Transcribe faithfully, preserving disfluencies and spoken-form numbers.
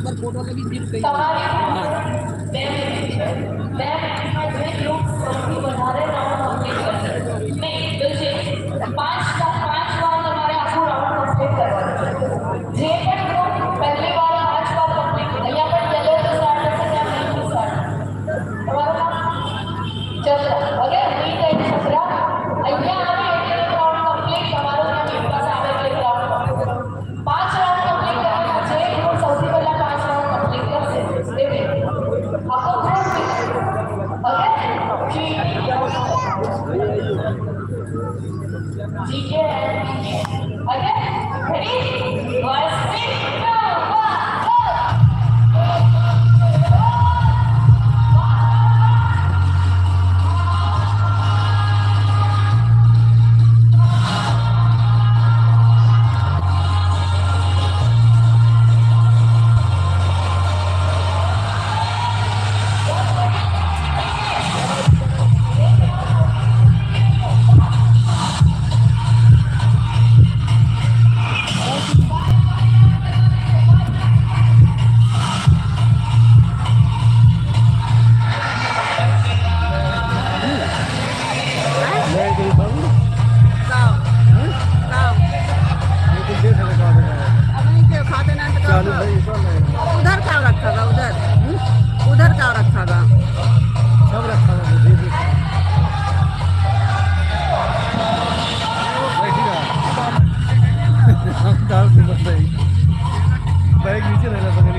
पर फोटो लगी, फिर कहीं। सवारी। हाँ। मैम, मैम, इसमें जो लोग सब्जी बना रहे हैं, वो हम नहीं कर सकते। नहीं, बिल्कुल। पाँच का, पाँच बार हमारे आपको राउंड कंप्लीट करवा दीजिए। जे पर ग्रुप पहली बार पाँच बार कंप्लीट किया, यहाँ पर येलो के साथ है, या पिंक के साथ है। हमारा नाम चंद्रा। अरे, वी का चंद्रा। अय्या, आवे एक राउंड कंप्लीट, हमारा नाम इनका सारे के राउंड कंप्लीट। पाँच राउंड कंप्लीट करना चाहिए, ग्रुप सबसे पहला पाँच राउंड कंप्लीट कर दे। देखिए, आपको ग्रुप भी, ओके? जी। जीके है, okay? Ready? One, two, one, go. गाँव। गाँव। अब इनके खाते ना तो चालू भाई, इस वाला है। उधर का रखा बा, उधर? हम्म? उधर का रखा बा? सब रखा बा, जी, जी। बैठी रहा। हम दाल से बस रही। बैग नीचे रहना पड़ेगा।